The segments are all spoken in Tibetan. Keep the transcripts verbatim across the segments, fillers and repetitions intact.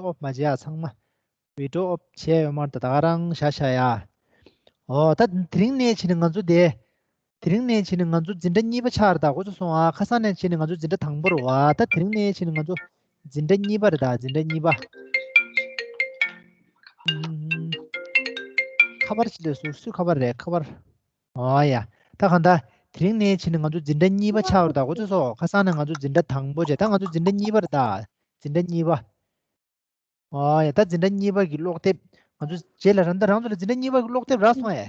ཨོཕ་མ་བྱེད་ཡ། ཚང་མ་བི་ཌི་ཡོ་ཨོཕ་བྱས་ཡོད་མ་རེད། ད་ད་ག་རང་བཞག་བཞག་ཡ། ཨོ་ད་དེ་རིང་ནས་བྱས་ནས་ང་ཚོ་དེ། དེ་རིང་ནས་བྱས་ནས་ང་ཚོ་འཛིན་གྲྭ་གཉིས་པ་ཆགས་རེད། ད་གོ་ཚོད་སོང་ཨ། ཁ་སང་ནས་བྱས་ནས་ང་ཚོ་འཛིན་གྲྭ་དང་པོ་རེད་བ། ད་དེ་རིང་ནས་བྱས་ནས་ང་ཚོ་འཛིན་གྲྭ་གཉིས་པ་རེད། ད་འཛིན་གྲྭ་གཉིས་པ། ཨུམ། ཁ་པར་ཅིག་སླེབས་སོང་། སུའི་ཁ་པར་རེད། ཁ་པར། ཨོ་ཡ། ད་གང་ལྟར་དེ་རིང་ནས་བྱས་ནས་ང་ཚོ་འཛིན་གྲྭ་གཉིས་པ་ཆགས་རེད། ད་གོ་ཚོད་སོང་། ཁ་སང་ནས་ང་ཚོ་འཛིན་གྲྭ་དང་པོ་བྱས། ད་ང་ཚོ་འཛིན་གྲྭ་གཉིས་པ་རེད། ད་འཛིན་གྲྭ་གཉིས་པ། ཨོ་ཡ། ད་འཛིན་གྲྭ་གཉིས་པ་གི་ཀློག་དེབ་ང་ཚོ་རྗེས་ལ་རང་ད་རང་ཚོ་ལ་འཛིན་གྲྭ་གཉིས་པ་གི་ཀློག་དེབ་རག་སོང་ཨེ།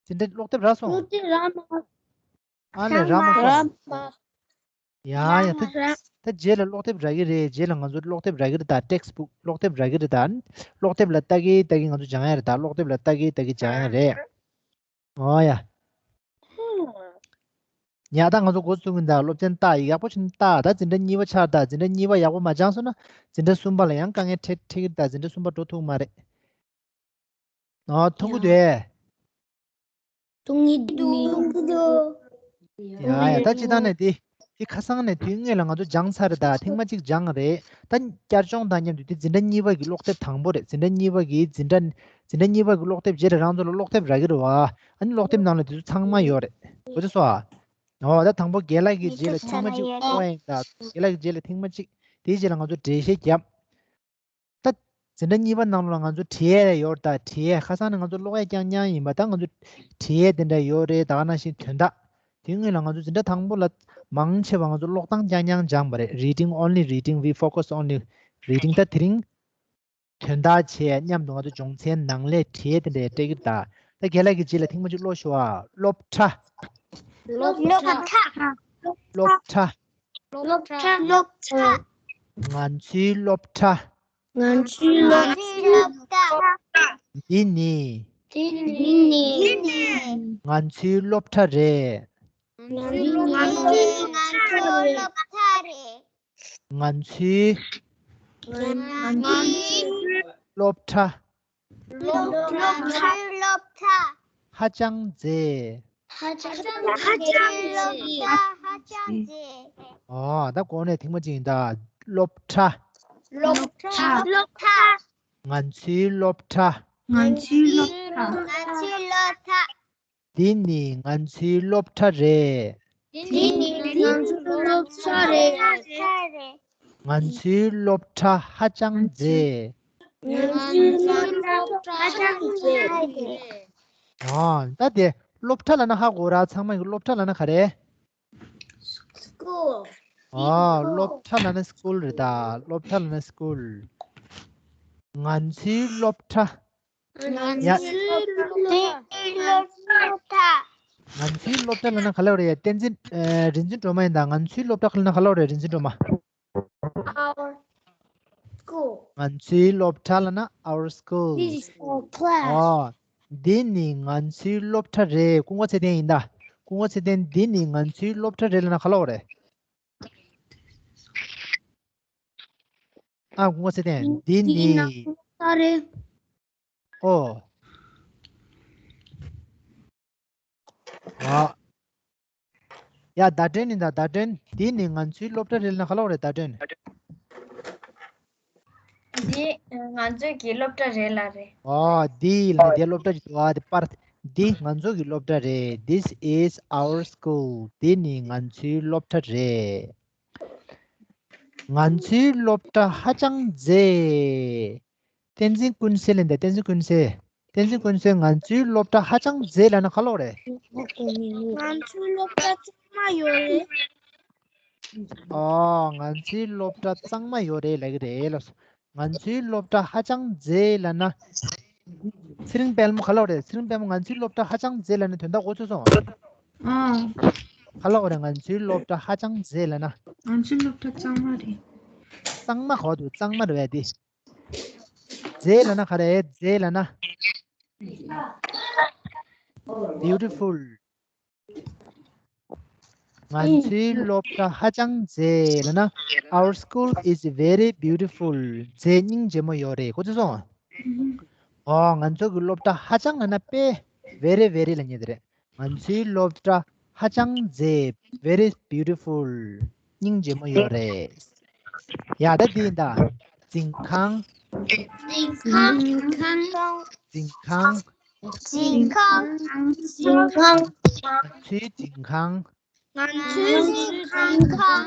འཛིན་གྲྭ་ཀློག་དེབ་རག་སོང་། ཀློག་དེབ་རག་མ། ཨ་ལས། རག་མ་སོང་། རག་མ། ཡ་ཡ། ད་རག་ད་རྗེས་ལ་ཀློག་དེབ་རག་གི་རེད། རྗེས་ལ་ང་ཚོ་ཀློག་དེབ་རག་གི་རེད། ད་ཊེགསི་བུག་ཀློག་དེབ་རག་གི་རེད། ད་ཀློག་དེབ་ལ་ལྟ་གི་ལྟ་གི་ང་ཚོ་སྦྱང་ཡ་རེད། ད་ཀློག་དེབ་ལ་ལྟ་གི་ལྟ་གི་སྦྱང་ཡ་རེད། ཨོ་ཡ། ཡ་ད་ང་ཚོ་འགོ་བཙུགས་ཀྱིན་ད། སློབ་ཚན་ལྟ་ཡག་པོ་ཞིག་ལྟ། ད་འཛིན་གྲྭ་གཉིས་པ་ཆགས། ད་འཛིན་གྲྭ་གཉིས་པ་ཡག་པོ་མ་སྦྱངས་སོང་ན་འཛིན་གྲྭ་གསུམ་པ་ལ་ཡང་དཀའ་ངལ་འཕྲད་འཕྲད་ཀྱི་རེད། ད་འཛིན་གྲྭ་གསུམ་པ་འགྲོ་ཐུབ་མ་རེད། ཨོ་མཐོང་གི་འདུག་ཨེ། མཐོང་གི་འདུག་ཡ་ཡ། ད་སྤྱིར་བཏང་ནས་དེ་དེ་ཁ་སང་ནས་དུས་སྔོན་ལ་ང་ཚོ་སྦྱངས་ཚར་རེད། ད་ཐེངས་མ་གཅིག་སྦྱངས་རེད། ད་བསྐྱར་སྦྱོང་དང་མཉམ་དུ་དེ་འཛིན་གྲྭ་གཉིས་པ་གི་ཀློག་དེབ་དང་པོ་རེད། འཛིན་གྲྭ་གཉིས་པ་གི་འཛིན་གྲྭ་འཛིན་གྲྭ་གཉིས་པ་གི་ཀློག་དེབ་རྗེས་ལ་རང་ཚོ་ལ་ཀློག་དེབ་རག་གི་རེད་བ། ཨ་ནི་ཀློག་དེབ་ནང་ལ་དེ་ཚོ་ཚང་མ་ཡོད་རེད། གོ་ཚོད་སོང་ཨ། འོ་ད་དང་པོ་རྒན་ལགས་ཀྱི་རྗེས་ལ་ཐེངས་མ་གཅིག་ཀློག་ཡིན་ད། རྒན་ལགས་ཀྱི་རྗེས་ལ་ཐེངས་མ་གཅིག་དེའི་རྗེས་ལ་ང་ཚོ་འགྲེལ་བཤད་བརྒྱབ། ད་འཛིན་གྲྭ་གཉིས་པ་ནང་ལོགས་ལ་ང་ཚོ་བྲིས་ཡས་ཡོད་རེད། ད་བྲིས་ཡས་ཁ་སང་ནས་ང་ཚོ་ཀློག་ཡས་རྐྱང་རྐྱང་ཡིན་པ། ད་ང་ཚོ་བྲིས་ཡས་དེ་འདྲ་ཡོད་རེད། ད་ག་ནང་བཞིན་དོན་དག་དེ་སྔོན་ལ་ང་ཚོ་འཛིན་གྲྭ་དང་པོ་ལ་མང་ཆེ་བ་ང་ཚོ་ཀློག་སྟངས་རྐྱང་རྐྱང་སྦྱངས་པ་རེད། Reading only, reading, we focus only reading. ད་དེ་རིང་དོན་དག་བྱས་མཉམ་དུ་ང་ཚོ་སྦྱོང་ཚན་ནང་ལས་བྲིས་དེ་འདྲའི་སྤྲད་ཀྱི་རེད། ད་རྒན་ལགས་ཀྱི་རྗེས་ལ་ཐེངས་མ་གཅིག་ཀློག་ཤོག་ཨ། སློབ་གྲྭ། སློབ་གྲྭ། སློབ་གྲྭ། སློབ་གྲྭ། སློབ་གྲྭ། ང་ཚོའི་སློབ་གྲྭ། ང་ཚོའི་སློབ་གྲྭ། འདི་ནི། འདི་ནི། ང་ཚོའི་སློབ་གྲྭ་རེད། ང་ཚོའི་སློབ་གྲྭ་རེད། ང་ཚོའི་སློབ་གྲྭ། སློབ་གྲྭ། སློབ་གྲྭ། སློབ་གྲྭ། ཧ་ཅང་མཛེས། ཧ་ཅང་མཛེས། སློབ་གྲྭ་ཧ་ཅང་མཛེས། ཨོ་ད་གོང་ནས་ཐེངས་མ་གཅིག་ཡིན་ད། སློབ་གྲྭ། སློབ་གྲྭ། སློབ་གྲྭ། ང་ཚོའི་སློབ་གྲྭ། ང་ཚོའི་སློབ་གྲྭ། ང་ཚོའི་སློབ་གྲྭ། འདི་ནི་ང་ཚོའི་སློབ་གྲྭ་རེད། འདི་ནི་ང་ཚོའི་སློབ་གྲྭ་རེད། ང་ཚོའི་སློབ་གྲྭ་ཧ་ཅང་མཛེས། ང་ཚོའི་སློབ་གྲྭ་ཧ་ཅང་མཛེས། ཨ་ད་དེ་སློབ་གྲྭ་ལབ་ན་ཧ་གོ་ར། ཚང་མ་གི་སློབ་གྲྭ་ལབ་ན་ག་རེ། སྐུལ། ཨ་སློབ་གྲྭ་ལབ་ན་སྐུལ་རེད་ད། སློབ་གྲྭ་ལབ་ན་སྐུལ། ང་ཚོའི་སློབ་གྲྭ། ང་ཚོའི་སློབ་གྲྭ། ང་ཚོའི་སློབ་གྲྭ་ལབ་ན་ག་ལབ་རེད། བསྟན་འཛིན། ཨ་རིན་ཆེན་སྒྲོལ་མ་ཡིན་ད། ང་ཚོའི་སློབ་གྲྭ་ལབ་ན་ག་ལབ་རེད། རིན་ཆེན་སྒྲོལ་མ། Our school. ང་ཚོའི་སློབ་གྲྭ་ལབ་ན་our school. This is our class. ཨོ། འདི་ནི་ང་ཚོའི་སློབ་གྲྭ་རེད། སྐུ་ངོ་ཚེ་བརྟན་ཡིན་ད། སྐུ་ངོ་ཚེ་བརྟན། འདི་ནི་ང་ཚོའི་སློབ་གྲྭ་རེད་ལབ་ན་ག་ལབ་རེད། ཨ་སྐུ་ངོ་ཚེ་བརྟན། འདི་ནི། འདི་ནི་ང་ཚོའི་སློབ་གྲྭ་རེད། ཨོ། ཨ། ཡ་ཟླ་སྒྲོན་ནི་ད། ཟླ་སྒྲོན། འདི་ནི་ང་ཚོའི་སློབ་གྲྭ་རེད་ལབ་ན་ག་ལབ་རེད་ཟླ་སྒྲོན། འདི་ང་ཚོའི་གི་སློབ་གྲྭ་རེད་ལབ་རེད། ཨོ་འདི་ལབ་ན་འདི་སློབ་གྲྭ་ཅིག་འདུག་ཨ། དེ་པར། འདི་ང་ཚོ་གི་སློབ་གྲྭ་རེད། This is our school. འདི་ནི་ང་ཚོའི་སློབ་གྲྭ་རེད། ང་ཚོའི་སློབ་གྲྭ་ཧ་ཅང་མཛེས། བསྟན་འཛིན་ཀུན་གསལ་ལ་འདི། བསྟན་འཛིན་ཀུན་གསལ། བསྟན་འཛིན་ཀུན་གསལ། ང་ཚོའི་སློབ་གྲྭ་ཧ་ཅང་མཛེས་ལབ་ན་ག་ལབ་རེད། ང་ཚོའི་སློབ་གྲྭ་གཙང་མ་ཡོད་རེད། ཨོ་ང་ཚོའི་སློབ་གྲྭ་གཙང་མ་ཡོད་རེད་ལབ་ཀྱི་རེད་ལབ་སོང་། ང་ཚོའི་སློབ་གྲྭ་ཧ་ཅང་མཛེས་ལབ་ན། ཚེ་རིང་དཔལ་མོ་ག་ལབ་རེད། ཚེ་རིང་དཔལ་མོ་ང་ཚོའི་སློབ་གྲྭ་ཧ་ཅང་མཛེས་ལབ་ན་དོན་དག་གོ་ཚོད་སོང་། ཨ། ག་ལབ་རེད། ང་ཚོའི་སློབ་གྲྭ་ཧ་ཅང་མཛེས་ལབ་ན། ང་ཚོའི་སློབ་གྲྭ་གཙང་མ་རེད། གཙང་མ་གོ་འདུག་གཙང་མ་རེད་པས་དེ། མཛེས་ལབ་ན་ག་རེ། མཛེས་ལབ་ན། Beautiful. ང་ཚོའི་སློབ་གྲྭ་ཧ་ཅང་མཛེས་ལབ་ན། Our school is very beautiful. མཛེས། སྙིང་རྗེ་མོ་ཡོད་རེད། གོ་ཚོད་སོང་། ཨོ་ང་ཚོ་གི་སློབ་གྲྭ་ཧ་ཅང་ལབ་ན་དཔེ། Very, very ལབ་མཁན་དེ་རེད། ང་ཚོའི་སློབ་གྲྭ་ཧ་ཅང་མཛེས། Very beautiful. སྙིང་རྗེ་མོ་ཡོད་རེད། ཡ་ད་འདི་ཡིན་ད། འཛིན་ཁང་། འཛིན་ཁང་། འཛིན་ཁང་། འཛིན་ཁང་། འཛིན་ཁང་། འཛིན་ཁང་། ང་ཚོའི་འཛིན་ཁང་། ང་ཚོའི་འཛིན་ཁང་།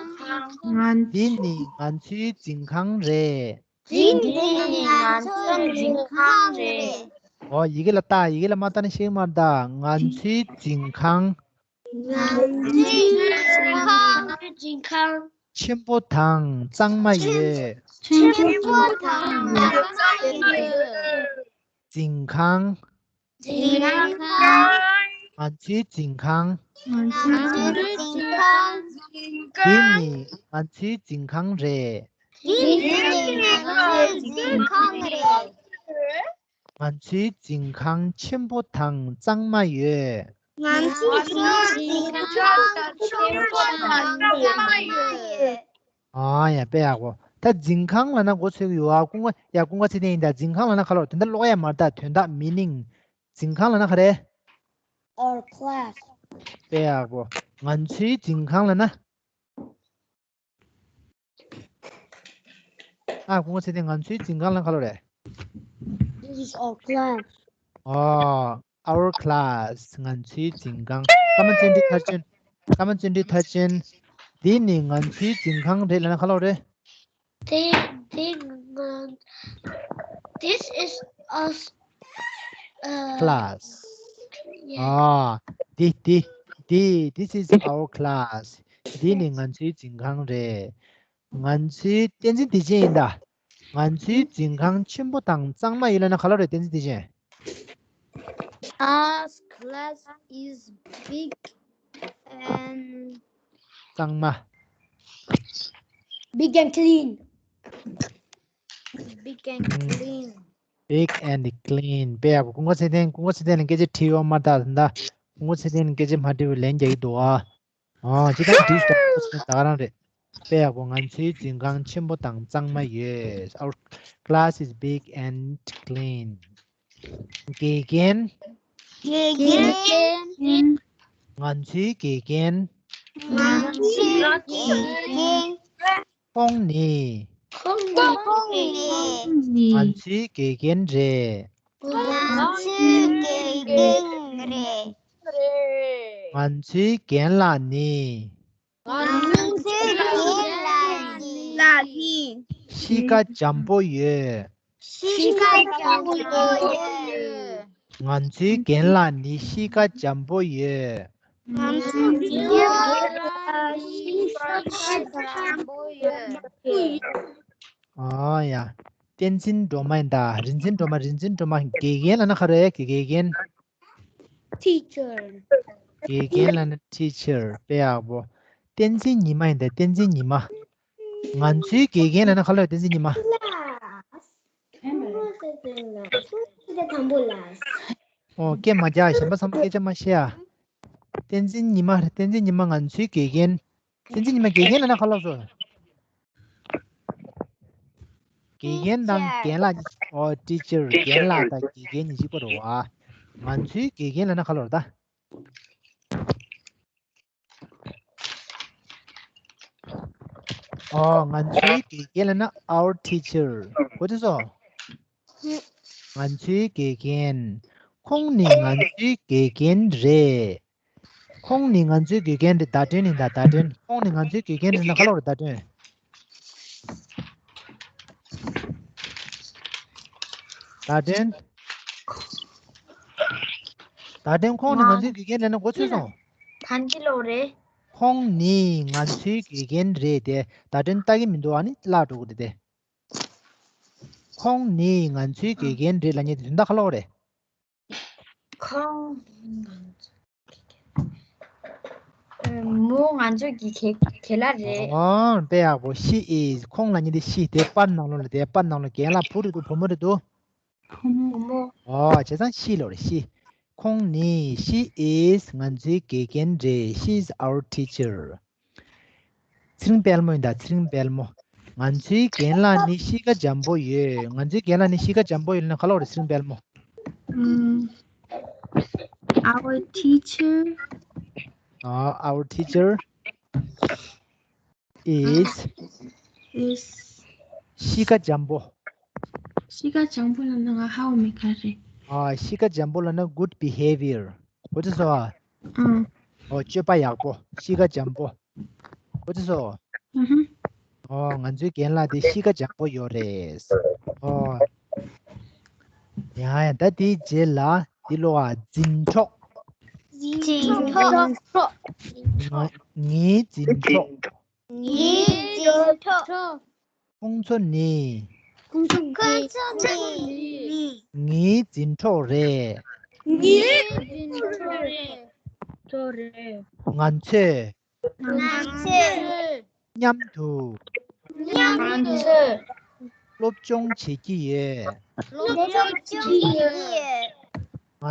ང་འདི་ནི་ང་ཚོའི་འཛིན་ཁང་རེད། འདི་ནི་ང་ཚོའི་འཛིན་ཁང་རེད། འོ་ཡི་གེ་ལ་ལྟ། ཡི་གེ་ལ་མ་ལྟ་ན་ཤེས་མ་རེད་ད། ང་ཚོའི་འཛིན་ཁང་། ང་ཚོའི་འཛིན་ཁང་། ཆེན་པོ་དང་གཙང་མ་ཡོད། ཆེན་པོ་དང་གཙང་མ་ཡོད། འཛིན་ཁང་། འཛིན་ཁང་། ང་ཚོའི་འཛིན་ཁང་། ང་ཚོའི་འཛིན་ཁང་། འདི་ནི་ང་ཚོའི་འཛིན་ཁང་རེད། འདི་ནི་ང་ཚོའི་འཛིན་ཁང་རེད། ང་ཚོའི་འཛིན་ཁང་ཆེན་པོ་དང་གཙང་མ་ཡོད། ང་ཚོའི་འཛིན་ཁང་ཆེན་པོ་དང་གཙང་མ་ཡོད། ཨ་ཡ་དཔེ་ཡག་པོ། ད་འཛིན་ཁང་ལབ་ན་མགོ་ཚོས་ཀྱི་ཡོད་ཨ། ཀུན་དགའ་ཡ་ཀུན་དགའ་ཚེ་བརྟན་ཡིན་ད། འཛིན་ཁང་ལབ་ན་ག་ལ་དོན་དག་ཀློག་ཡ་མ་རེད་ད། དོན་དག་མི་ནིང་། འཛིན་ཁང་ལབ་ན་ག་རེ། Our class. དཔེ་ཡག་པོ། ང་ཚོའི་འཛིན་ཁང་ལབ་ན། ཨ་ཀུན་དགའ་ཚེ་བརྟན། ང་ཚོའི་འཛིན་ཁང་ལབ་ན་ག་ལ་རེད། This is our class. ཨོ། Our class. ང་ཚོའི་འཛིན་ཁང་། ཀརྨ་བརྩོན་འགྲུས་མཐར་ཕྱིན། ཀརྨ་བརྩོན་འགྲུས་མཐར་ཕྱིན། འདི་ནི་ང་ཚོའི་འཛིན་ཁང་རེད་ལབ་ན་ག་ལ་རེད། འདི་འདི་ང་། This is us. Uh, class. Yeah. ཨ། འདི་འདི་འདི། This is our class. འདི་ནི་ང་ཚོའི་འཛིན་ཁང་རེད། ང་ཚོའི་བསྟན་འཛིན་བདེ་ཆེན་ཡིན་ད། ང་ཚོའི་འཛིན་ཁང་ཆེན་པོ་དང་གཙང་མ་ཡོད་ལབ་ན་ག་ལ་རེད། བསྟན་འཛིན་བདེ་ཆེན། Our class is big and གཙང་མ། Big and clean. Big and clean. Big and clean. དཔེ་ཡག་པོ། ཀུན་དགའ་ཚེ་བརྟན། ཀུན་དགའ་ཚེ་བརྟན་ལ་སྐད་ཆ་དྲིས་ཡོད་མ་རེད་ད། ཀུན་དགའ་ཚེ་བརྟན་ལ་སྐད་ཆ་མ་དྲིས་པའི་ལན་རྒྱག་གི་འདུག་ཨ། ཨ་ཅི་ད་འདི་ད་ག་རང་རེད། དཔེ་ཡག་པོ། ང་ཚོའི་འཛིན་ཁང་ཆེན་པོ་དང་གཙང་མ་ཡོད། Our class is big and clean. དགེ་རྒན། དགེ་རྒན། ང་ཚོའི་དགེ་རྒན། ང་ཚོའི་དགེ་རྒན། ཁོང་ནི། ཁོང་ནི། ང་ཚོའི་དགེ་རྒན་རེད། ང་ཚོའི་དགེ་རྒན་རེད། ང་ཚོའི་རྒན་ལགས་ནི། ང་ཚོའི་རྒན་ལགས་ནི། གཤིས་ཀ་འཇམ་པོ་ཡོད། གཤིས་ཀ་འཇམ་པོ་ཡོད། ང་ཚོའི་རྒན་ལགས་ནི་གཤིས་ཀ་འཇམ་པོ་ཡོད། ང་ཚོའི་རྒན་ལགས་ནི་གཤིས་ཀ་འཇམ་པོ་ཡོད། ཨ་ཡ། བསྟན་འཛིན་སྒྲོལ་མ་ཡིན་ད། རིག་འཛིན་སྒྲོལ་མ། རིག་འཛིན་སྒྲོལ་མ། དགེ་རྒན་ལབ་ན་ག་རེ། དགེ་དགེ་རྒན། Teacher. དགེ་རྒན་ལབ་ན་teacher། དཔེ་ཡག་པོ། བསྟན་འཛིན་ཉི་མ་ཡིན་ད། བསྟན་འཛིན་ཉི་མ། ང་ཚོའི་དགེ་རྒན་ལབ་ན་ག་ལ་བསྟན་འཛིན་ཉི་མ། ཨོ་སྐད་མ་རྒྱག་གཞན་པ་ཚང་མ་སྐད་ཆ་མ་བཤད་ཨ། བསྟན་འཛིན་ཉི་མ། བསྟན་འཛིན་ཉི་མ། ང་ཚོའི་དགེ་རྒན། བསྟན་འཛིན་ཉི་མ། དགེ་རྒན་ལབ་ན་ག་ལ་སོ། དགེ་རྒན་དང་རྒན་ལགས་གཉིས། ཨོ་teacher། རྒན་ལགས་དང་དགེ་རྒན་གཉིས་གཅིག་པ་རེད་བ། ང་ཚོའི་དགེ་རྒན་ལབ་ན་ག་ལ་རེད་ད། ཨོ་ང་ཚོའི་དགེ་རྒན་ལབ་ན་our teacher། གོ་ཐོས་སོ། ང་ཚོའི་དགེ་རྒན། ཁོང་ནི་ང་ཚོའི་དགེ་རྒན་རེད། ཁོང་ནི་ང་ཚོའི་དགེ་རྒན་རེད། བརྡ་དོན་ནི་ད་བརྡ་དོན། ཁོང་ནི་ང་ཚོའི་དགེ་རྒན་རེད་ན་ག་ལ་རེད་བརྡ་དོན། བརྡ་དོན། བརྡ་དོན་ཁོང་ནི་ང་ཚོའི་དགེ་རྒན་རེད་ན་གོ་ཚོད་སོང་། གང་ཅི་ལོག་རེད། ཁོང་ནི་ང་ཚོའི་དགེ་རྒན་རེད་དེ་བརྡ་དོན་ལྟ་གི་མི་འདུག་ཨ་ནི་བརླག་འགྲོ་གི་རེད་དེ། ཁོང་ནི་ང་ཚོའི་དགེ་རྒན་རེད་ལབ་མཁན་དེ་དོན་དག་ག་ལ་རེད། ཁོང་། མོ་ང་ཚོ་གི་གེ་གེ་ལ་རེད། ཨོ་དཔེ་ཡག་པོ། She is. ཁོང་ལབ་མཁན་དེ་she དེ་པར་ནང་ལོགས་ལ་དེ་པར་ནང་ལོགས་རྒན་ལགས་བུ་རེད་འདུག་བུ་མོ་རེད་འདུག་བུ་མོ། ཨོ་བྱས་ཙང་she ལབ་རེད། She. ཁོང་ནི། She is. ང་ཚོའི་དགེ་རྒན་རེད། She is our teacher. ཚེ་རིང་དཔལ་མོ་ཡིན་ད། ཚེ་རིང་དཔལ་མོ། ང་ཚོའི་རྒན་ལགས་ནི་གཤིས་ཀ་འཇམ་པོ་ཡོད། ང་ཚོའི་རྒན་ལགས་ནི་གཤིས་ཀ་འཇམ་པོ་ཡོད་ལབ་ན་ག་ལ་རེད་ཚེ་རིང་དཔལ་མོ། ཨུམ། Our teacher. ཨ། Our teacher is. Is. གཤིས་ཀ་འཇམ་པོ། གཤིས་ཀ་འཇམ་པོ་ལབ་ན་ང་ཧ་གོ་མེད་ག་རེད། ཨ། གཤིས་ཀ་འཇམ་པོ་ལབ་ན་good behavior། གོ་ཚོད་སོང་ཨ། ཨང་། ཨོ། སྤྱོད་པ་ཡག་པོ། གཤིས་ཀ་འཇམ་པོ། གོ་ཚོད་སོང་། ཨུ་ཧུ། ཨོ། ང་ཚོའི་རྒན་ལགས་དེ་གཤིས་ཀ་འཇམ་པོ་ཡོད་རེད། ཨོ། ཡ་ཡ། ད་དེའི་རྗེས་ལ་འདི་ཀློག་ཨ། འཛིན་གྲོགས། འཛིན་གྲོགས། ང་ངའི་འཛིན་གྲོགས། ངའི་འཛིན་གྲོགས། ཁོང་ཚོ་ནི། ཁོང་ཚོ་ནི། ངའི་འཛིན་གྲོགས་རེད། ངའི་འཛིན་གྲོགས་རེད། གྲོགས་རེད། ང་ཚོས། ང་ཚོས། མཉམ་དུ། མཉམ་དུ། སློབ་སྦྱོང་བྱེད་ཀྱི་ཡོད། སློབ་སྦྱོང་བྱེད་ཀྱི་ཡོད།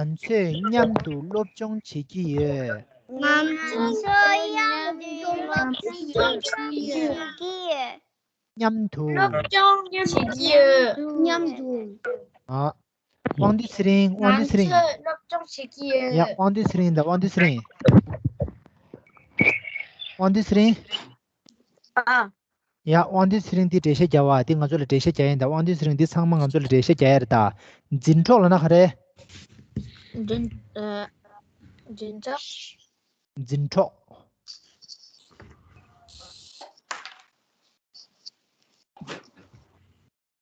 ང་ཚོས་མཉམ་དུ་སློབ་སྦྱོང་བྱེད་ཀྱི་ཡོད། ང་ཚོས་མཉམ་དུ་སློབ་སྦྱོང་བྱེད་ཀྱི་ཡོད། མཉམ་དུ། སློབ་སྦྱོང་མཉམ་དུ་བྱེད་ཀྱི་ཡོད། མཉམ་དུ། ཨ། དབང་འདུས་ཚེ་རིང་། དབང་འདུས་ཚེ་རིང་། ང་ཚོས་སློབ་སྦྱོང་བྱེད་ཀྱི་ཡོད། ཡ། དབང་འདུས་ཚེ་རིང་དང་། དབང་འདུས་ཚེ་རིང་། དབང་འདུས་ཚེ་རིང་། ཨ། ཡ། དབང་འདུས་ཚེ་རིང་འདི་འགྲེལ་བཤད་རྒྱག་པ། འདི་ང་ཚོ་ལ་འགྲེལ་བཤད་རྒྱག་ཡིན་ད། དབང་འདུས་ཚེ་རིང་འདི་ཚང་མ་ང་ཚོ་ལ་འགྲེལ་བཤད་རྒྱག་ཡ་རེད་ད། འཛིན་གྲོགས་ལབ་ན་ག་རེ། འཛིན་ཨ། འཛིན་གྲོགས། འཛིན་གྲོགས།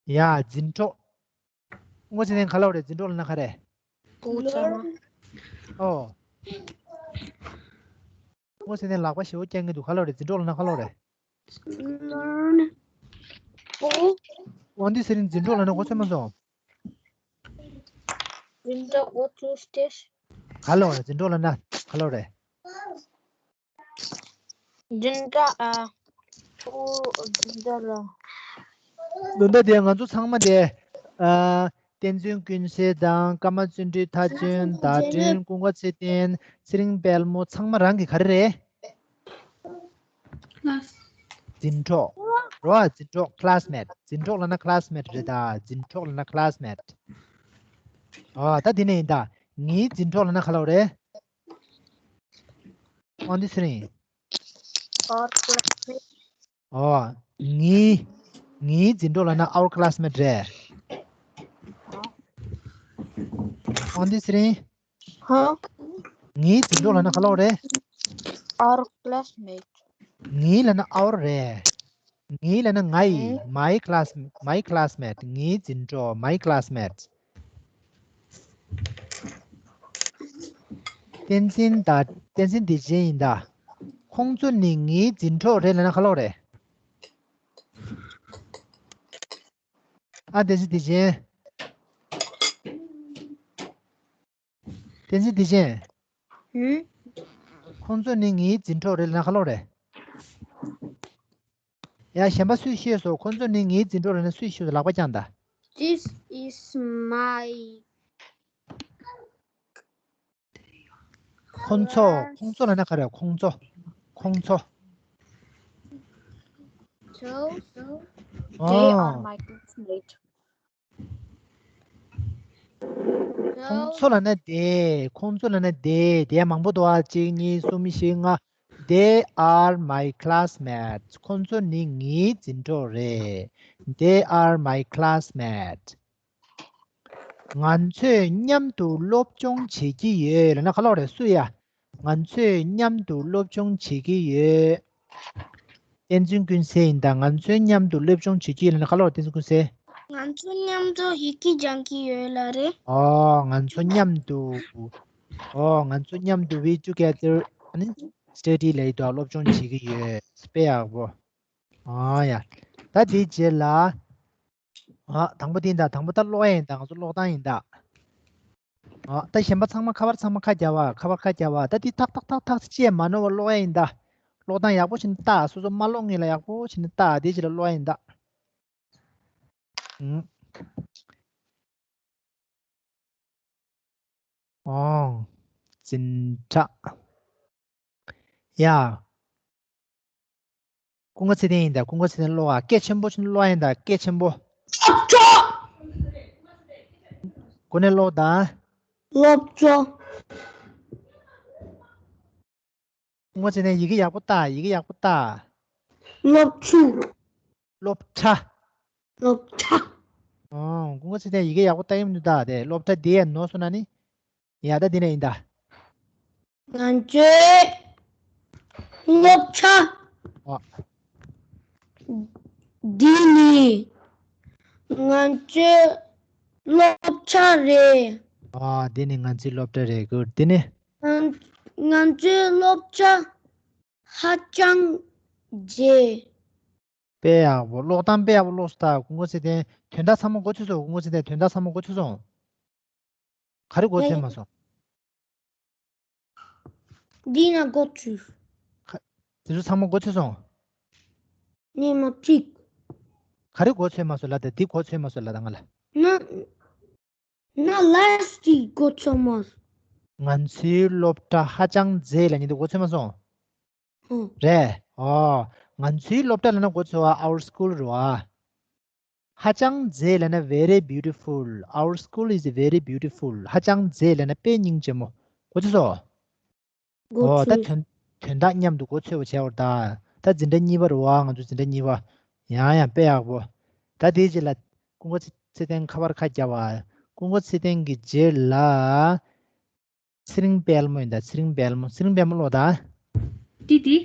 ཡ། འཛིན་གྲོགས། ངོ་ཚེ་ནས་ག་ལབ་རེད། འཛིན་གྲོགས་ལབ་ན་ག་རེ། ཀུ་ཚང་། ཨོ། ངོ་ཚེ་ནས་ལག་པ་ཞེ་པོ་བརྐྱངས་ཀྱི་འདུག་ག་ལབ་རེད། འཛིན་གྲོགས་ལབ་ན་ག་ལབ་རེད། ལརན། ཨོ། དབང་འདུས་ཚེ་རིང་འཛིན་གྲོགས་ལབ་ན་གོ་ཚོད་མ་སོང་། འཛིན་གྲོགས། What to stage? ག་ལབ་རེད། འཛིན་གྲོགས་ལབ་ན་ག་ལབ་རེད། འཛིན་གྲོགས་ཨ། ཨོ། འཛིན་གྲོགས་ལ། དོན་དག་དེ་ང་ཚོ་ཚང་མ་དེ། ཨ། བསྟན་འཛིན་ཀུན་གསལ་དང་། ཀརྨ་བརྩོན་འགྲུས། ཐར་ལྗོན། ཟླ་སྒྲོན། ཀུན་དགའ་ཚེ་བརྟན། ཚེ་རིང་དཔལ་མོ། ཚང་མ་རང་གི་ག་རེ་རེད། ལགས། འཛིན་གྲོགས། རོ། འཛིན་གྲོགས། classmate། འཛིན་གྲོགས་ལབ་ན་classmate་རེད་ད། འཛིན་གྲོགས་ལབ་ན་classmate། ཨ། ད་འདི་ནས་ཡིན་ད། ངའི་འཛིན་གྲོགས་ལབ་ན་ག་ལབ་རེད། དབང་འདུས་ཚེ་རིང་། Our classmate. ཨོ། ངའི། ངའི་འཛིན་གྲོགས་ལབ་ན་our classmate་རེད། དབང་འདུས་ཚེ་རིང་། ཧ། ངའི་འཛིན་གྲོགས་ལབ་ན་ག་ལབ་རེད། Our classmate. ངའི་ལབ་ན་our་རེད། ངའི་ལབ་ན་ང་ཡི། my class, my classmate། ངའི་འཛིན་གྲོགས། my classmate། བསྟན་འཛིན་དང་། བསྟན་འཛིན་བདེ་ཆེན་ཡིན་ད། ཁོང་ཚོ་ནི་ངའི་འཛིན་གྲོགས་རེད་ལབ་ན་ག་ལབ་རེད། ཨ། བསྟན་འཛིན་བདེ་ཆེན། བསྟན་འཛིན་བདེ་ཆེན། ཧུམ། ཁོང་ཚོ་ནི་ངའི་འཛིན་གྲོགས་རེད་ལབ་ན་ག་ལབ་རེད། ཡ། གཞན་པ་སུས་ཤེས་སོང་། ཁོང་ཚོ་ནི་ངའི་འཛིན་གྲོགས་རེད་ན་སུས་ཤེས་སོང་། ལག་པ་བརྐྱངས་དང་། This is my. ཁོང་ཚོ། ཁོང་ཚོ་ལབ་ན་ག་རེ། ཁོང་ཚོ། ཁོང་ཚོ། Those. ཨོ། They are my classmate. ཁོང་ཚོ་ལབ་ན་དེ། ཁོང་ཚོ་ལབ་ན་དེ། དེ་མང་པོ་འདུག་ཨ། གཅིག་གཉིས། གསུམ། བཞི། ལྔ། They are my classmates. ཁོང་ཚོ་ནི་ངའི་འཛིན་གྲོགས་རེད། They are my classmates. ང་ཚོས་མཉམ་དུ་སློབ་སྦྱོང་བྱེད་ཀྱི་ཡོད་ལབ་ན་ག་ལབ་རེད། སུ་ཡ། ང་ཚོས་མཉམ་དུ་སློབ་སྦྱོང་བྱེད་ཀྱི་ཡོད། བསྟན་འཛིན་ཀུན་གསལ་ཡིན་ད། ང་ཚོས་མཉམ་དུ་སློབ་སྦྱོང་བྱེད་ཀྱི་ཡོད་ལབ་ན་ག་ལབ་རེད། བསྟན་འཛིན་ཀུན་གསལ། ང་ཚོ་མཉམ་དུ་ཡི་གེ་སྦྱང་གི་ཡོད་ལབ་རེད། ཨོ། ང་ཚོ་མཉམ་དུ། ཨོ། ང་ཚོ་མཉམ་དུ། We together study ལབ་ཡོད་དོ། སློབ་སྦྱོང་བྱེད་ཀྱི་ཡོད། དཔེ་ཡག་པོ། ཨ་ཡ། ད་དེའི་རྗེས་ལ། ཨ། དང་པོ་དེ་ཡིན་ད། དང་པོ་ད་ཀློག་ཡ་ཡིན་ད། ང་ཚོ་ཀློག་སྟངས་ཡིན་ད། ཨ། ད་གཞན་པ་ཚང་མ་ཁ་པར་ཚང་མ་ཁ་རྒྱབ་པ། ཁ་པར་ཁ་རྒྱབ་པ། ད་དེ་ཐག་ཐག་ཐག་ཐག་ཅེས་མ་ནོར་བ་ཀློག་ཡ་ཡིན་ད། ཀློག་སྟངས་ཡག་པོ་བྱས་ནས་ལྟ། སོ་སོ་མ་ཀློག་སྔོན་ལ་ཡག་པོ་བྱས་ནས་ལྟ། དེ་རྗེས་ལ་ཀློག་ཡ་ཡིན་ད། ཨང་། འཛིན་གྲྭ། ཡ། ཀུན་དགའ་ཚེ་བརྟན་ཡིན་ད། ཀུན་དགའ་ཚེ་བརྟན་ཀློག་ཨ། སྐད་ཆེན་པོ་བྱས་ནས་ཀློག་ཡ་ཡིན་ད། སྐད་ཆེན་པོ། སློབ་གྲོགས། སྒོ་ནས་ཀློག་དང་། སློབ་གྲོགས། ཀུན་དགའ་ཚེ་བརྟན་ཡི་གེ་ཡག་པོ་ལྟ། ཡི་གེ་ཡག་པོ་ལྟ། སློབ་ཕྲུག། སློབ་གྲྭ། སློབ་གྲྭ། ཨོ། ཀུན་དགའ་ཚེ་བརྟན་ཡི་གེ་ཡག་པོ་ལྟ་གི་མི་འདུག་ད། དེ་སློབ་གྲྭ་དེ་ཡང་ནོར་སོང་ན་ནི། ཡ་ད་འདི་ནས་ཡིན་ད། ང་ཚོའི་སློབ་གྲྭ། ཨ། འདི་ནི་ང་ཚོའི་སློབ་གྲྭ་རེད། ཨ། འདི་ནི་ང་ཚོའི་སློབ་གྲྭ་རེད། གུ་འདི་ནི། ང་ང་ཚོའི་སློབ་གྲྭ་ཧ་ཅང་མཛེས། དཔེ་ཡག་པོ། ཀློག་སྟངས་དཔེ་ཡག་པོ་ཀློག་སོང་ད། ཀུན་དགའ་ཚེ་བརྟན་དོན་དག་ཚང་མ་གོ་ཚོད་སོང་། ཀུན་དགའ་ཚེ་བརྟན་དོན་དག་ཚང་མ་གོ་ཚོད་སོང་། ག་རེ་གོ་ཚོད་མ་སོང་། འདི་ན་གོ་ཚོད། ག་དེ་ཚོ་ཚང་མ་གོ་ཚོད་སོང་། ནས་མ་ཅིག་ག་རེ་གོ་ཚོད་མ་སོང་ལ་ད། འདི་གོ་ཚོད་མ་སོང་ལ་ད་ང་ལ། ན་ན་ལ་སི་ཊི་གོ་ཚོད་མ་སོང་། ང་ཚོའི་སློབ་གྲྭ་ཧ་ཅང་མཛེས་ལབ་མཁན་དེ་གོ་ཚོད་མ་སོང་། ཨོ། རེད། ཨོ། ང་ཚོའི་སློབ་གྲྭ་ལབ་ན་གོ་ཚོད་པ་our school རེད་བ། ཧ་ཅང་མཛེས་ལབ་ན་very beautiful. Our school is very beautiful. ཧ་ཅང་མཛེས་ལབ་ན་དཔེ་སྙིང་རྗེ་མོ། གོ་ཚོད་སོང་། གོ་ཨོ། ད་ཚོད། དོན་དོན་དག་མཉམ་དུ་གོ་ཚོད་པ་བྱས་པ་རེད་ད། ད་འཛིན་གྲྭ་གཉིས་པ་རེད་བ། ང་ཚོ་འཛིན་གྲྭ་གཉིས་པ། ཡང་ཡང་དཔེ་ཡག་པོ། ད་དེའི་རྗེས་ལ་ཀུན་དགའ་ཚེ་ཚེ་བརྟན་ཁ་པར་ཁ་བརྒྱབ་པ། ཀུན་དགའ་ཚེ་བརྟན་གྱི་རྗེས་ལ། ཚེ་རིང་དཔལ་མོ་ཡིན་ད། ཚེ་རིང་དཔལ་མོ། ཚེ་རིང་དཔལ་མོ་ཀློག་ད། འདི་འདི།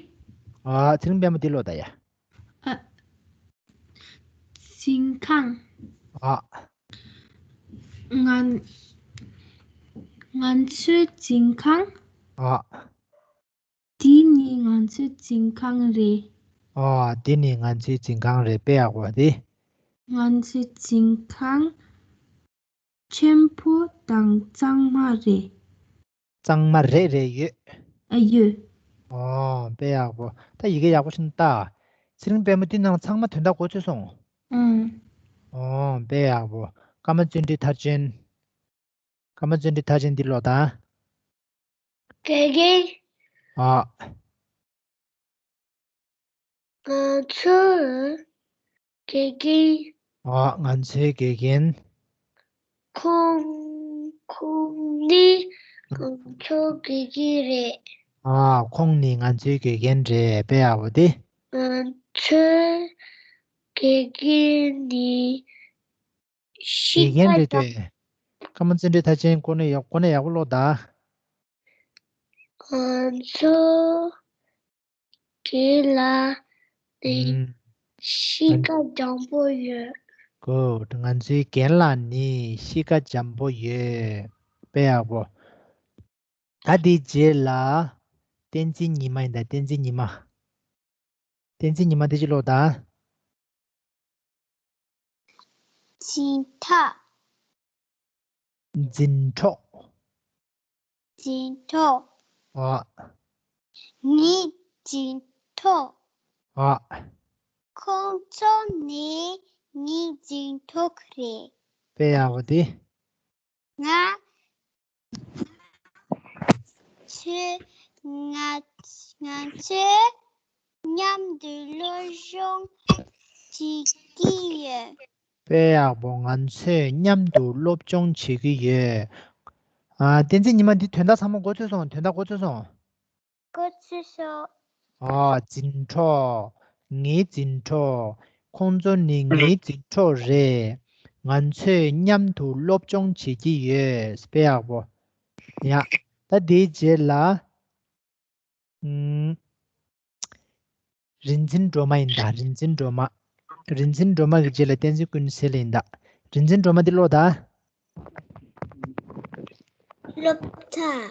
ཨ། ཚེ་རིང་དཔལ་མོ་འདི་ཀློག་ད་ཡ། ཨ། འཛིན་ཁང་། ཨ། ང་ང་ཚོའི་འཛིན་ཁང་། ཨ། འདི་ནི་ང་ཚོའི་འཛིན་ཁང་རེད། ཨ། འདི་ནི་ང་ཚོའི་འཛིན་ཁང་རེད། དཔེ་ཡག་པོ་འདི། ང་ཚོའི་འཛིན་ཁང་ཆེན་པོ་དང་གཙང་མ་རེད། གཙང་མ་རེད་རེད་ཡོད། ཨ་ཡོད། ཨོ་དཔེ་ཡག་པོ། ད་ཡི་གེ་ཡག་པོ་ཞིག་ལྟ། ཚེ་རིང་དཔལ་མོ་འདི་ནང་ཚང་མ་དོན་དག་གོ་ཚོད་སོང་། ཨང་། ཨོ་དཔེ་ཡག་པོ། ཀརྨ་བརྩོན་འགྲུས་མཐར་ཕྱིན། ཀརྨ་བརྩོན་འགྲུས་མཐར་ཕྱིན་འདི་ཀློག་དང་། དགེ་རྒན། ཨ། ང་ཚོའི་དགེ་རྒན། ཨ། ང་ཚོའི་དགེ་རྒན། ཁོང་ཁོང་ནི་ང་ཚོའི་དགེ་རྒན་རེད། ཨ། ཁོང་ནི་ང་ཚོའི་དགེ་རྒན་རེད། དཔེ་ཡག་པོ་འདི། ང་ཚོའི་དགེ་རྒན་ནི་དགེ་རྒན་རེད་དེ། ཀརྨ་བརྩོན་འགྲུས་མཐར་ཕྱིན་གོ་གནས་ཡག་གོ་གནས་ཡག་པོ་ཀློག་དང་། ང་ཚོ་རྒན་ལགས་ནི་ཨུམ། གཤིས་ཀ་འཇམ་པོ་ཡོད། Good. ང་ཚོའི་རྒན་ལགས་ནི་གཤིས་ཀ་འཇམ་པོ་ཡོད། དཔེ་ཡག་པོ། ད་དེའི་རྗེས་ལ་བསྟན་འཛིན་ཉི་མ་ཡིན་ད། བསྟན་འཛིན་ཉི་མ། བསྟན་འཛིན་ཉི་མ་དེ་ཅི་ཀློག་དང་། འཛིན་གྲོགས། འཛིན་གྲོགས། འཛིན་གྲོགས། ཨ། ངའི་འཛིན་གྲོགས། ཨ། ཁོང་ཚོ་ནི་ངའི་འཛིན་གྲོགས་རེད། དཔེ་ཡག་པོ་དེ། ང་ཚོས་ང་ང་ཚོས་མཉམ་དུ་སློབ་སྦྱོང་བྱེད་ཀྱི་ཡོད། དཔེ་ཡག་པོ། ང་ཚོས་མཉམ་དུ་སློབ་སྦྱོང་བྱེད་ཀྱི་ཡོད། ཨ། བསྟན་འཛིན་ཉི་མ་འདི་དོན་དག་ཚང་མ་གོ་ཚོད་སོང་། དོན་དག་གོ་ཚོད་སོང་། གོ་ཚོད་སོང་། ཨ། འཛིན་གྲོགས། ངའི་འཛིན་གྲོགས། ཁོང་ཚོ་ནི་ངའི་འཛིན་གྲོགས་རེད། ང་ཚོས་མཉམ་དུ་སློབ་སྦྱོང་བྱེད་ཀྱི་ཡོད། དཔེ་ཡག་པོ། ཡ། ད་དེའི་རྗེས་ལ། ཨུམ། རིན་འཛིན་སྒྲོལ་མ་ཡིན་ད། རིན་འཛིན་སྒྲོལ་མ། རིན་འཛིན་སྒྲོལ་མ་གི་རྗེས་ལ་བསྟན་འཛིན་ཀུན་གསལ་ཡིན་ད། རིན་འཛིན་སྒྲོལ་མ་འདི་ཀློག་ད། སློབ་གྲྭ།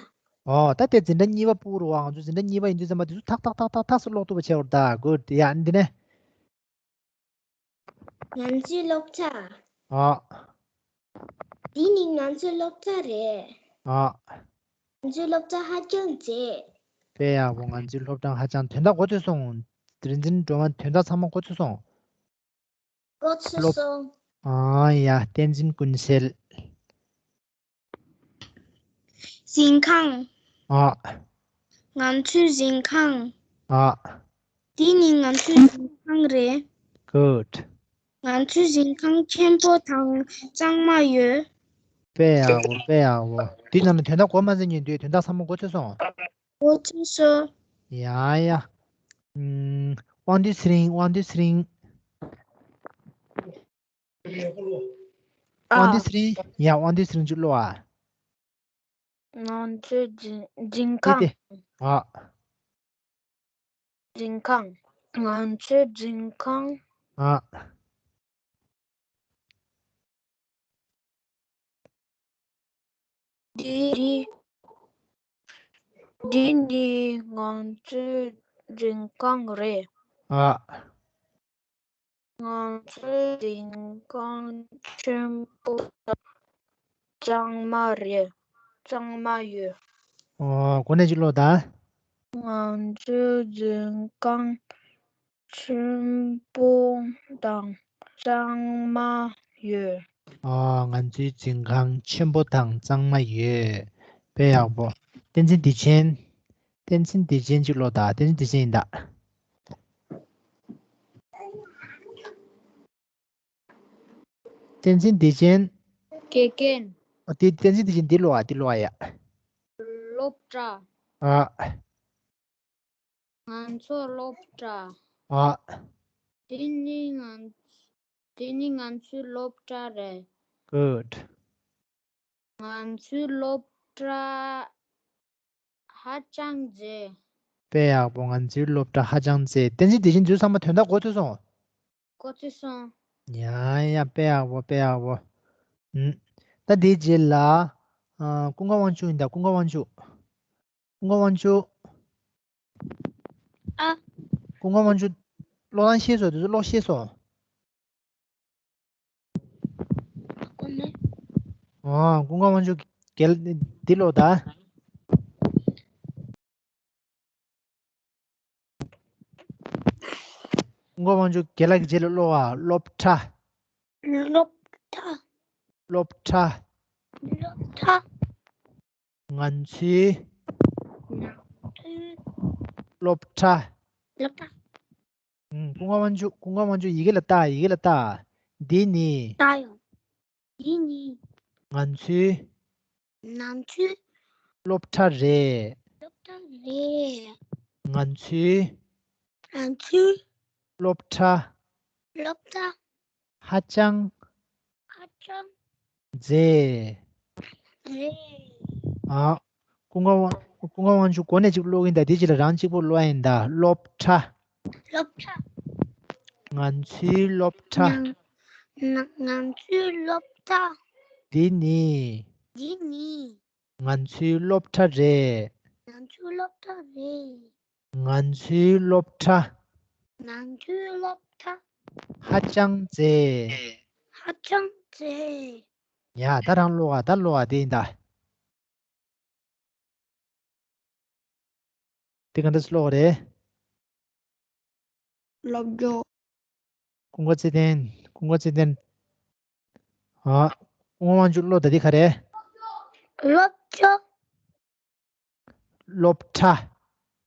ཨོ། ད་དེ་འཛིན་གྲྭ་གཉིས་པ་ཕྲུ་གུ་རེད་བ། ང་ཚོ་འཛིན་གྲྭ་གཉིས་པ་ཡིན་དུས་ཙམ་པ་དེ་ཚོ་ཐག་ཐག་ཐག་ཐག་ཐག་སུ་ཀློག་ཐུབ་པ་བྱེད་འོར་ད། Good. ཡ། འདི་ནས། ང་ཚོའི་སློབ་གྲྭ། ཨ། འདི་ནི་ང་ཚོའི་སློབ་གྲྭ་རེད། ཨ། ང་ཚོའི་སློབ་གྲྭ་ཧ་ཅང་མཛེས། དཔེ་ཡག་པོ། ང་ཚོའི་སློབ་གྲྭ་ཧ་ཅང་། དོན་དག་གོ་ཚོད་སོང་། རིན་འཛིན་སྒྲོལ་མ་དོན་དག་ཚང་མ་གོ་ཚོད་སོང་། གོ་ཚོད་སློབ་སོང་། ཨ་ཡ། བསྟན་འཛིན་ཀུན་གསལ། འཛིན་ཁང་། ཨ། ང་ཚོའི་འཛིན་ཁང་། ཨ། འདི་ནི་ང་ཚོའི་འཛིན་ཁང་རེད། Good. ང་ཚོའི་འཛིན་ཁང་ཆེན་པོ་དང་གཙང་མ་ཡོད། དཔེ་ཡག་པོ། དཔེ་ཡག་པོ། འདི་ནང་ནས་དོན་དག་གོ་མ་ཚོད་ཉན་དུས་དོན་དག་ཚང་མ་གོ་ཚོད་སོང་། གོ་ཚོད་སོང་། ཡ་ཡ། ཨུམ། དབང་འདུས་ཚེ་རིང་། དབང་འདུས་ཚེ་རིང་། དབང་འདུས་ཚེ་རིང་། ཡ། དབང་འདུས་ཚེ་རིང་ཅིག་ཀློག་ཨ། ང་ཚོའི་འཛིན་འཛིན་ཁང་། ཨ། འཛིན་ཁང་། ང་ཚོའི་འཛིན་ཁང་། ཨ། འདི་འདི་འདི་ནི་ང་ཚོའི་འཛིན་ཁང་རེད། ཨ། ང་ཚོའི་འཛིན་ཁང་ཆེན་པོ་དང་གཙང་མ་རེད། གཙང་མ་ཡོད། ཨོ། གོ་གནས་ཅིག་ཀློག་ད། ང་ཚོའི་འཛིན་ཁང་ཆེན་པོ་དང་གཙང་མ་ཡོད། ཨོ། ང་ཚོའི་འཛིན་ཁང་ཆེན་པོ་དང་གཙང་མ་ཡོད། དཔེ་ཡག་པོ། བསྟན་འཛིན་བདེ་ཆེན། བསྟན་འཛིན་བདེ་ཆེན་ཅིག་ཀློག་ད། བསྟན་འཛིན་བདེ་ཆེན་ཡིན་ད། བསྟན་འཛིན་བདེ་ཆེན། དགེ་རྒན། ཨ། དེ་བསྟན་འཛིན་བདེ་ཆེན་འདི་ཀློག་ཨ། འདི་ཀློག་ཨ་ཡ། སློབ་གྲྭ། ཨ། ང་ཚོ་སློབ་གྲྭ། ཨ། དེ་ནི་ང་དེ་ནི་ང་ཚོའི་སློབ་གྲྭ་རེད། Good. ང་ཚོའི་སློབ་གྲྭ་ཧ་ཅང་མཛེས། དཔེ་ཡག་པོ། ང་ཚོའི་སློབ་གྲྭ་ཧ་ཅང་མཛེས། བསྟན་འཛིན་བདེ་ཆེན་ཚོའི་བསམ་པ་དོན་དག་གོ་ཐུབ་སོང་། གོ་ཐུབ་སོང་། ཡ་ཡ། དཔེ་ཡག་པོ། དཔེ་ཡག་པོ། ཨུམ། ད་དེའི་རྗེས་ལ། ཨ། ཀུན་དགའ་དབང་ཕྱུག་ཡིན་ད། ཀུན་དགའ་དབང་ཕྱུག་ཀུན་དགའ་དབང་ཕྱུག་ཨ། ཀུན་དགའ་དབང་ཕྱུག་ཀློག་སྟངས་ཤེས་སོང་། དེ་ཚོ་ཀློག་ཤེས་སོང་། ཨོ། ཀུན་དགའ་དབང་ཕྱུག་རྒན་འདི་ཀློག་ད། ཀུན་དགའ་དབང་ཕྱུག་རྒན་ལགས་ཀྱི་རྗེས་ལ་ཀློག་ཨ། སློབ་གྲྭ། སློབ་གྲྭ། སློབ་གྲྭ། སློབ་གྲྭ། ང་ཚོའི། ང་ཚོའི། སློབ་གྲྭ། སློབ་གྲྭ། ཨུམ། ཀུན་དགའ་དབང་ཕྱུག་ཀུན་དགའ་དབང་ཕྱུག་ཡི་གེ་ལ་ལྟ། ཡི་གེ་ལ་ལྟ། འདི་ནི། ལྟ་ཡོང་། འདི་ནི། ང་ཚོའི། ང་ཚོའི། སློབ་གྲྭ་རེད། སློབ་གྲྭ་རེད། ང་ཚོའི། ང་ཚོའི། སློབ་གྲྭ། སློབ་གྲྭ། ཧ་ཅང་། ཧ་ཅང་། མཛེས། མཛེས། ཨ། ཀུན་དགའ་དབང་། ཀུན་དགའ་དབང་ཕྱུག་གོ་གནས་གཅིག་པུ་ཀློག་གིན་ད། དེ་རྗེས་ལ་རང་གཅིག་པུ་ཀློག་ཡིན་ད། སློབ་གྲྭ། སློབ་གྲྭ། ང་ཚོའི་སློབ་གྲྭ། ང་། ང་། ང་ཚོའི་སློབ་གྲྭ། འདི་ནི། འདི་ནི། ང་ཚོའི་སློབ་གྲྭ་རེད། ང་ཚོའི་སློབ་གྲྭ་རེད། ང་ཚོའི་སློབ་གྲྭ། ང་ཚོའི་སློབ་གྲྭ། ཧ་ཅང་མཛེས། ཧ་ཅང་མཛེས། ཡ། ད་རང་ཀློག་ཨ། ད་ཀློག་ཨ། དེ་ཡིན་ད། དེ་ག་འདྲ་ཀློག་རེད། སློབ་སྦྱོང་། ཀུན་དགའ་ཚེ་བརྟན། ཀུན་དགའ་ཚེ་བརྟན། ཨ། ཀུན་དགའ་དབང་ཕྱུག་ཀློག་ད། འདི་ག་རེད། སློབ་སྦྱོང་། སློབ་གྲྭ།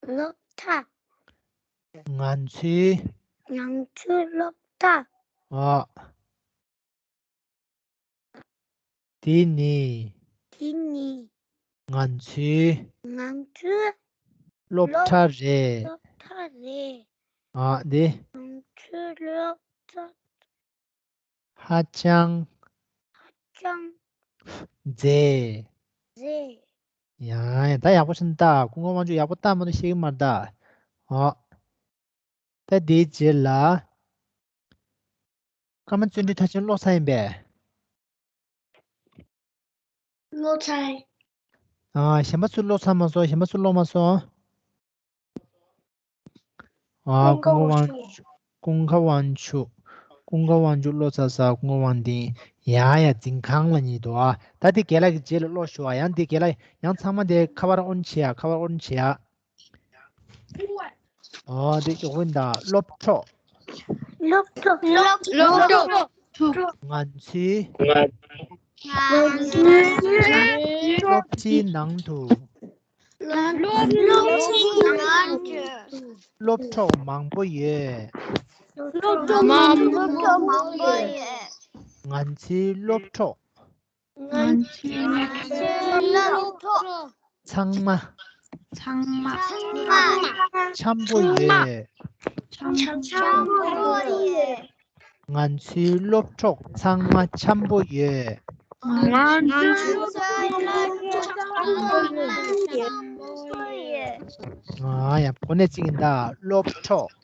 སློབ་གྲྭ། ང་ཚོའི། ང་ཚོའི་སློབ་གྲྭ། ཨ། འདི་ནི། འདི་ནི། ང་ཚོའི། ང་ཚོའི། སློབ་གྲྭ་རེད། སློབ་གྲྭ་རེད། ཨ། འདི། ང་ཚོའི་སློབ་གྲྭ། ཧ་ཅང་། ཧ་ཅང་། མཛེས། མཛེས། ཡ་ཡ། ད་ཡག་པོ་ཞིག་ལྟ། ཀུན་དགའ་དབང་ཕྱུག་ཡག་པོ་ལྟ་མ་གཏོགས་ཤེས་ཀྱི་མ་རེད་ད། ཨོ། ད་དེའི་རྗེས་ལ། ཀརྨ་བརྩོན་འགྲུས་མཐར་ཕྱིན་ཀློག་ཚར་ཡིན་པས། ཀློག་ཚར་ཡིན། ཨ། གཞན་པ་ཚོས་ཀློག་ཚར་མ་སོང་། གཞན་པ་ཚོས་ཀློག་མ་སོང་། ཨ། ཀུན་དགའ་དབང་ཕྱུག་ཀུན་དགའ་དབང་ཕྱུག་ཀུན་དགའ་དབང་ཕྱུག་ཀློག་ཚར་ས། ཀུན་དགའ་དབང་ལྡན། ཡ་ཡ། འཛིན་ཁང་ལ་ཉིད་དོ། ཨ། ད་དེ་རྒན་ལགས་ཀྱི་རྗེས་ལ་ཀློག་ཤོག་ཨ། ཡང་དེ་རྒན་ལགས་ཡང་ཚང་མ་དེ་ཁ་པར་ཨོན་བྱེད་ཨ། ཁ་པར་ཨོན་བྱེད་ཨ། ཨོ། དེ་ཡག་པོ་ཡིན་ད། སློབ་གྲོགས། སློབ་གྲོགས། སློབ་གྲོགས། ང་ཚོའི། ང་ཚོའི། སློབ་གྲྭའི་ནང་དུ། སློབ་གྲྭའི་ནང་དུ། སློབ་གྲོགས་མང་པོ་ཡོད། སློབ་གྲོགས་མང་པོ་ཡོད། ང་ཚོའི་སློབ་གྲོགས། ང་ཚོའི་སློབ་གྲོགས། ཚང་མ། ཚང་མ། འཆམ་པོ་ཡོད། འཆམ་པོ་ཡོད། ང་ཚོའི་སློབ་གྲོགས་ཚང་མ་འཆམ་པོ་ཡོད། ང་ཚོའི་སློབ་གྲོགས་ཚང་མ་འཆམ་པོ་ཡོད། ཨ་ཡ། གོ་གནས་གཅིག་ཡིན་ད། སློབ་གྲོགས།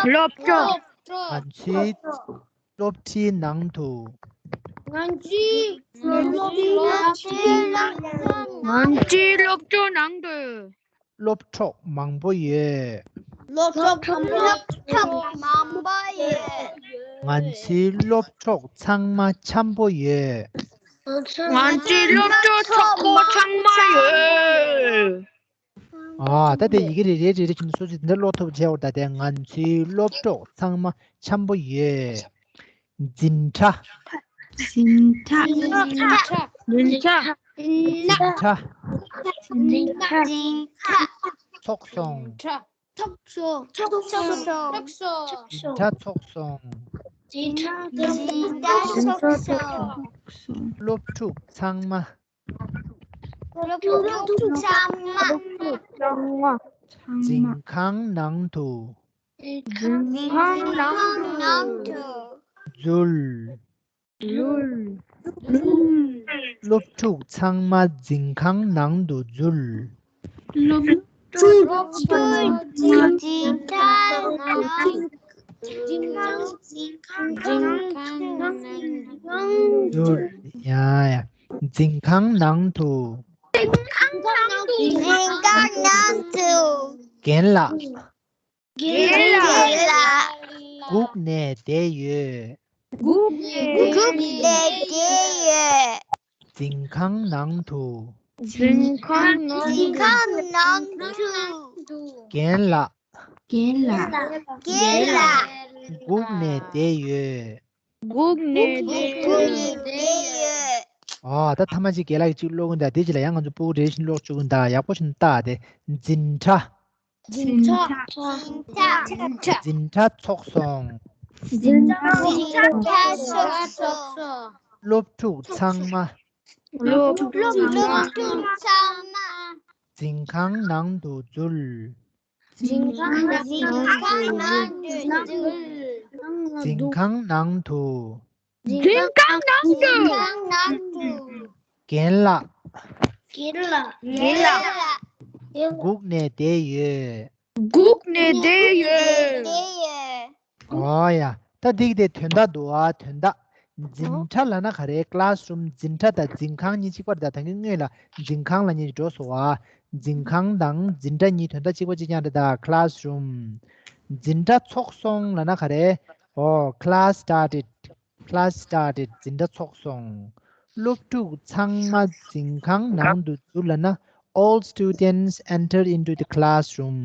སློབ་གྲོགས། ང་ཚོའི་སློབ་ཁྲིད་ནང་དུ། ང་ཚོའི་སློབ་ཁྲིད་ནང་དུ། ང་ཚོའི་སློབ་གྲོགས་ནང་དུ། སློབ་གྲོགས་མང་པོ་ཡོད། སློབ་གྲོགས་མང་པོ་ཡོད། ང་ཚོའི་སློབ་གྲོགས་ཚང་མ་འཆམ་པོ་ཡོད། ང་ཚོའི་སློབ་གྲོགས་ཚོགས་པོ་ཚང་མ་ཡོད། ཨ། ད་དེ་ཡི་གེ་རེ་རེ་རེ་རེ་བྱས་ནས་སོ་སོས་དེ་འདྲ་ཀློག་ཐུབ་བྱས་འོ། ད་དེ་ང་ཚོའི་སློབ་གྲོགས་ཚང་མ་འཆམ་པོ་ཡོད། འཛིན་གྲྭ། འཛིན་གྲྭ། འཛིན་གྲྭ། འཛིན་གྲྭ། འཛིན་གྲྭ། ཚོགས་སོང་། ཚོགས་སོང་། ཚོགས་སོང་། འཛིན་གྲྭ་ཚོགས་སོང་། འཛིན་གྲྭ་ཚོགས་སོང་། སློབ་ཕྲུག་ཚང་མ། སློབ་ཕྲུག་ཚང་མ། འཛིན་ཁང་ནང་དུ། འཛིན་ཁང་ནང་དུ། འཛུལ། འཛུལ། སློབ་ཕྲུག་ཚང་མ་འཛིན་ཁང་ནང་དུ་འཛུལ། སློབ་ཕྲུག་ཚང་མ་འཛིན་ཁང་ནང་དུ། འཛིན་ཁང་། འཛིན་ཁང་ནང་དུ། འཛུལ། ཡ་ཡ། འཛིན་ཁང་ནང་དུ། འཛིན་ཁང་ནང་དུ། འཛིན་ཁང་ནང་དུ། རྒན་ལགས། རྒན་ལགས། སྒུག་ནས་བསྡད་ཡོད། སྒུག་ནས་བསྡད་ཡོད། འཛིན་ཁང་ནང་དུ། འཛིན་ཁང་ནང་དུ། འཛིན་ཁང་ནང་དུ། རྒན་ལགས། རྒན་ལགས། རྒན་ལགས། སྒུག་ནས་བསྡད་ཡོད། སྒུག་ནས་བསྡད་ཡོད། ཨ། ད་ཐ་མ་གཅིག་རྒན་ལགས་ཀྱིས་གཅིག་ཀློག་གིན་གདའ། དེ་རྗེས་ལ་ཡང་ང་ཚོ་སྤུ་གུ་རེ་བཞིན་ཀློག་བཅུག་གིན་གདའ། ཡག་པོ་བྱས་ནས་ལྟ། དེ་འཛིན་གྲྭ། འཛིན་གྲྭ། འཛིན་གྲྭ་ཚོགས་སོང་། འཛིན་གྲྭ་ཚོགས་སོང་། སློབ་ཕྲུག་ཚང་མ། སློབ་ཕྲུག་ཚང་མ། འཛིན་ཁང་ནང་དུ་འཛུལ། འཛིན་ཁང་། འཛིན་ཁང་ནང་དུ་འཛུལ། འཛིན་ཁང་ནང་དུ། འཛིན་ཁང་ནང་དུ། འཛིན་ཁང་ནང་དུ། རྒན་ལགས། རྒན་ལགས། རྒན་ལགས། སྒུག་ནས་བསྡད་ཡོད། སྒུག་ནས་བསྡད་ཡོད། ཨོ་ཡ། ད་འདི་གི་དེ་དོན་དག་འདུག་ཨ། དོན་དག་འཛིན་གྲྭ་ལབ་ན་ག་རེ། ཀླ་སི་རུམ། འཛིན་གྲྭ་དང་འཛིན་ཁང་གཉིས་གཅིག་པ་རེད། ད་ད་གིན་སྔོན་ལ་འཛིན་ཁང་ལབ་མཁན་ཞིག་འགྲོ་སོང་བ། འཛིན་ཁང་དང་འཛིན་གྲྭ་གཉིས་དོན་དག་གཅིག་པ་གཅིག་རྐྱང་རེད། ད་ཀླ་སི་རུམ། འཛིན་གྲྭ་ཚོགས་སོང་ལབ་ན་ག་རེ། ཨོ། Class started. Class started. འཛིན་གྲྭ་ཚོགས་སོང་། སློབ་ཕྲུག་ཚང་མ་འཛིན་ཁང་ནང་དུ་འཛུལ་ལབ་ན། All students enter into the classroom.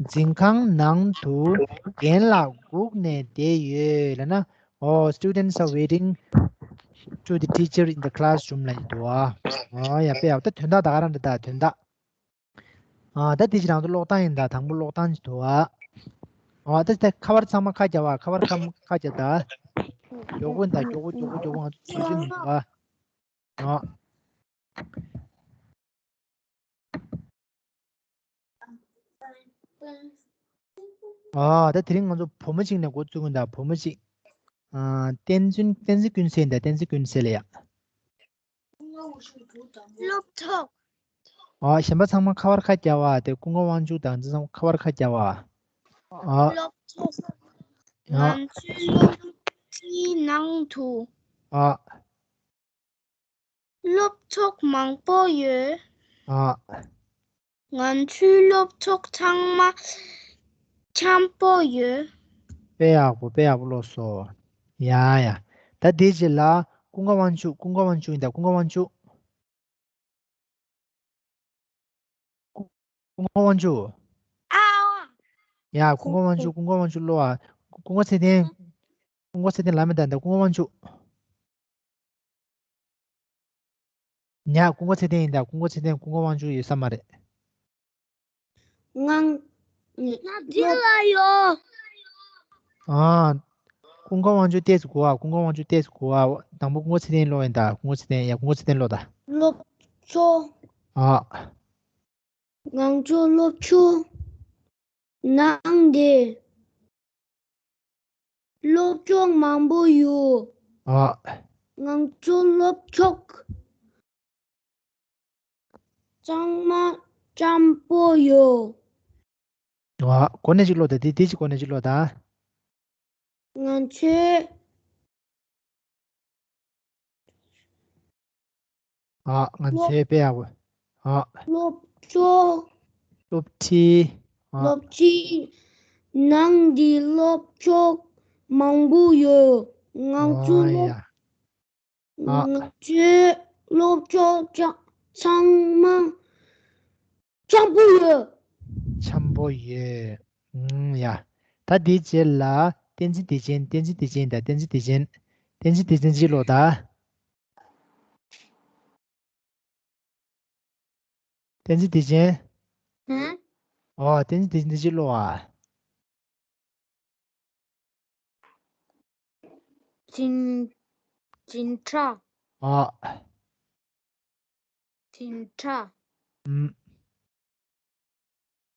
འཛིན་ཁང་ནང་དུ་རྒན་ལགས་སྒུག་ནས་བསྡད་ཡོད་ལབ་ན། Oh, students are waiting to the teacher in the classroom ལབ་ཀྱི་འདུག་ཨ། ཨོ་ཡ། དཔེ་ཡག་པོ། ད་དོན་དག་ད་ག་རང་རེད། ད་དོན་དག་ཨ། ད་དེ་ཕྱིར་རང་ཚོ་ཀློག་སྟངས་ཡིན། ད་དང་པོ་ཀློག་སྟངས་ཅིག་འདུག་ཨ། ཨ། ད་ད་ཁ་པར་ཚང་མ་ཁ་རྒྱག་པ། ཁ་པར་ཚང་མ་ཁ་རྒྱག་ད། མགྱོགས་པོ་ཡིན། ད་མགྱོགས་པོ་མགྱོགས་པོ་མགྱོགས་པོ། ང་ཚོ་བྱེད་རྒྱུ་མི་འདུག་ཨ། ཨ། ཨ། ད་དེ་རིང་ང་ཚོ་བུ་མོ་གཅིག་ནས་འགོ་བཙུགས་ཀྱི་ཡིན། ད་བུ་མོ་གཅིག་ཨ། བསྟན་འཛིན། བསྟན་འཛིན་ཀུན་གསལ་ཡིན། ད་བསྟན་འཛིན་ཀུན་གསལ་ལ་ཡ། སློབ་གྲོགས། ཨ། གཞན་པ་ཚང་མ་ཁ་པར་ཁ་རྒྱག་པ། དེ་ཀུན་དགའ་དབང་ཕྱུག་དང་དེ་ཚང་མ་ཁ་པར་ཁ་རྒྱག་པ། ཨ། སློབ་གྲོགས། ཨ། ང་ཚོའི་སློབ་གྲྭའི་ནང་དུ། ཨ། སློབ་གྲོགས་མང་པོ་ཡོད། ཨ། ང་ཚོའི་སློབ་གྲོགས་ཚང་མ་འཆམ་པོ་ཡོད། དཔེ་ཡག་པོ། དཔེ་ཡག་པོ་ཀློག་སོང་། ཡ་ཡ། ད་དེའི་རྗེས་ལ་ཀུན་དགའ་དབང་ཕྱུག་ཀུན་དགའ་དབང་ཕྱུག་ཡིན། ད་ཀུན་དགའ་དབང་ཕྱུག་ཀུན་དགའ་དབང་ཕྱུག་ཨ། ཡ། ཀུན་དགའ་དབང་ཕྱུག་ཀུན་དགའ་དབང་ཕྱུག་ཀློག་ཨ། ཀུན་དགའ་ཚེ་བརྟན། ཀུན་དགའ་ཚེ་བརྟན་ལབ་མི་འདུག་ད་ཀུན་དགའ་དབང་ཕྱུག་ཉ། ཀུན་དགའ་ཚེ་བརྟན་ཡིན། ད་ཀུན་དགའ་ཚེ་བརྟན། ཀུན་དགའ་དབང་ཕྱུག་ཡོད་ས་མ་རེད། ང་། འདི་ལ་ཡོད། ཨ། ཀུན་དགའ་དབང་ཕྱུག་ཏོག་ཙམ་སྒུག་ཨ། ཀུན་དགའ་དབང་ཕྱུག་ཏོག་ཙམ་སྒུག་ཨ། དང་པོ་ཀུན་དགའ་ཚེ་བརྟན་ཀློག་ཡིན། ད་ཀུན་དགའ་ཚེ་བརྟན། ཡ། ཀུན་དགའ་ཚེ་བརྟན་ཀློག་ད། སློབ་གྲོགས། ཨ། ང་ཚོ་སློབ་ཆུང་ནང་དེ། སློབ་ཕྱོགས་མང་པོ་ཡོད། ཨ། ང་ཚོ་སློབ་ཕྱོགས་ཚང་མ་འཇམ་པོ་ཡོད། ཨ། གོ་གནས་ཅིག་ཀློག་དང་། དེ་དེ་ཅིག་གོ་གནས་ཅིག་ཀློག་དང་། ང་ཚོས། ཨ། ང་ཚོའི་དཔེ་ཡག་པོ། ཨ། སློབ་ཕྱོགས། སློབ་ཁྲིད། ཨ། སློབ་ཁྲིད། ནང་འདི་སློབ་ཕྱོགས་མང་པོ་ཡོད། ང་ཚོ་ཨ་སློབ། ཡ། ཨ། ང་ཚོའི་སློབ་ཕྱོགས་ཚང་མ་འཇམ་པོ་ཡོད། འཇམ་པོ་ཡོད། ཨུམ། ཡ། ད་དེའི་རྗེས་ལ་བསྟན་འཛིན་བདེ་ཆེན། བསྟན་འཛིན་བདེ་ཆེན་དང་། བསྟན་འཛིན་བདེ་ཆེན། བསྟན་འཛིན་བདེ་ཆེན་ཅིག་ཀློག་དང་། བསྟན་འཛིན་བདེ་ཆེན། ཧུམ། ཨོ། བསྟན་འཛིན་བདེ་ཆེན་འདི་ཅིག་ཀློག་ཨ། འཛིན། འཛིན་གྲྭ། ཨོ། འཛིན་གྲྭ། ཨུམ།